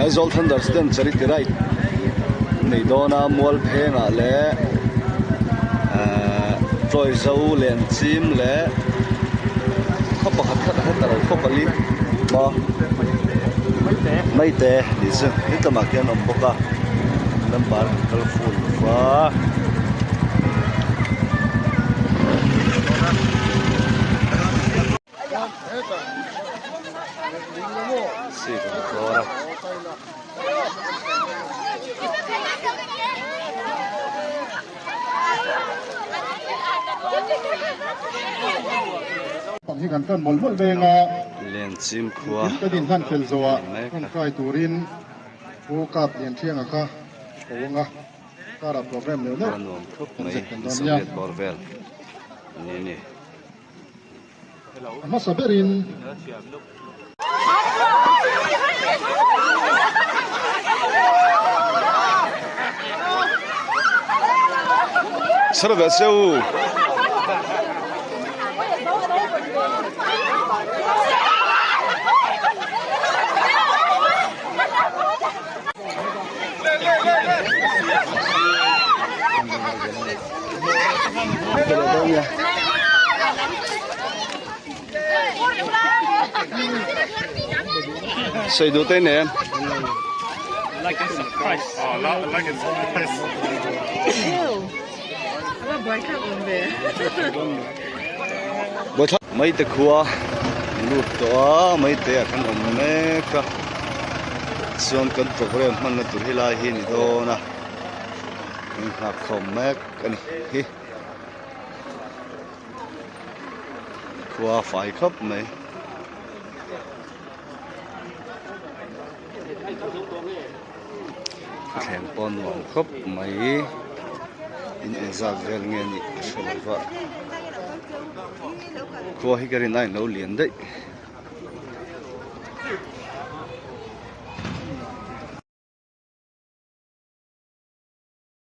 Aizawl Thunders ten Charity Ride nei dawn a, Mualpheng ah le Tlawi Zo, Lencim le khaw pakhat khat a, khaw pali, Maite ni chu ni tama kian awm bawk a, lambar kal ful fa. Lencim khua ka din hlan fel zo ah, kan kai turin Pu Kap Lian Thiang a kha, ko nga kara program leu leu nuam khop mai, Soviet bawr vel ni ni. A hmasa berin sar ve se u. Soi du tei ne. Maite khua lut tawm a, Maite ah kan awm mek a. Chuan kan program hmanna tur hi lai hi ni dawn a, hna khawm mek a ni hi. Khua fai khawp mai. Thleng pawh nuam khawp mai. In engzat vel nge nih ka hre lo va. Khua hi ka rin a in lo lian daih.